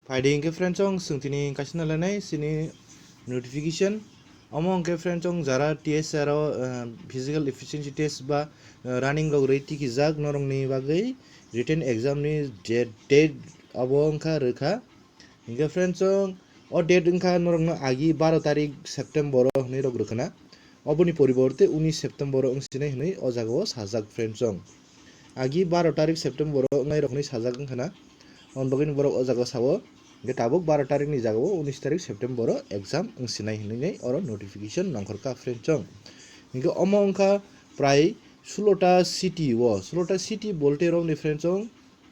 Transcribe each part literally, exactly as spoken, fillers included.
Phaidi hwnkhe friends, chwng tini kaisa nalanai chini notification. Omo hwnkhe friends, chwng jara T S R o, eh, physical efficiency test ba, eh, running rok rwi tikijak norokni bagwi written exam ni je date abo wngkha rwkha. Hwnkhe friends, chwng o date wngkha norokno agi baro tarik September o hwnwi rok rwkhana. Oboni poriborte unis September o wngsinai hwnwi o jagao sajak friends, chwng. Agi baro tarik September o wngnai rok hwnwi sajak wngkhana. Hwn bagwino borok o jaga sao, hwnkhe tabuk baro tarikni jagao unis tarik September o exam wngsinai hwnwi oro notification nongkhorkha friends, chwng. Hwnkhe omo wngkha prai sulota city o, sulota city bolte romni friends, chwng,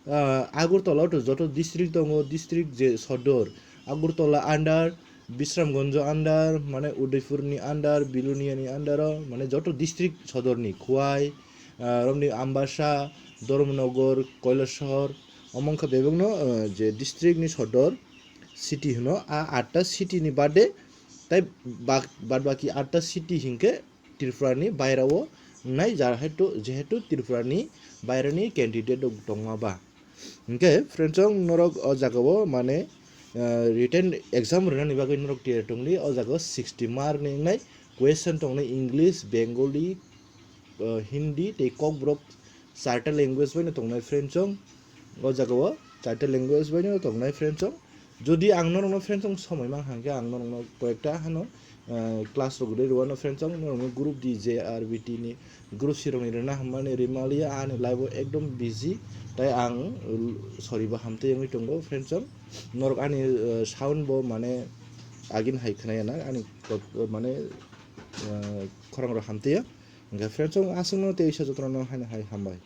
ah, Agartala o to joto district tongo, district je sodor, Agartala under, Bisramganj under, mane Udaipurni under, Biloniani under o, mane joto district sodorni, Khowai, ah, romni Ambasa, Dharmanagar, Kailasahar, omo wngkha bebakno, ah, je district ni sodor city hwno, a atta city ni bade, tai bak-, bad baki atta city hinkhe Tripura ni baira o wngnai, jehetu, jehetu Tripura ni baira ni candidate rok tongma ba. Hwnkhe friends, chwng norok o jaga o mane, ah, written exam rwnani bagwi norok tiyar tongdi, o jaga o sixty mark ni wngnai, question tongnai English, Bengali, ah, Hindi tei Kokborok charta language bai no tongnai friends, chwng. O jaga o charta language bai no tongnai friends, chwng. Jodi ang norokno friends, chwng somoi mang hangkhe ang norokno koyekta hano, ah, class rok rwi rwano friends, chwng norokno group D J R B T ni group C rokni rwna hammani rwmaliya, ani life o ekdom busy, tai ang, uh, sorry bo hamtwi wngwi tongo friends, chwng. Norok ani, uh, sound bo mane agin hai khwnaya na, ani kok-, mane, uh, khorang rok hamtwi ya. Hwnkhe friends, chwng aswkno tei isa jotono haino hai hambai.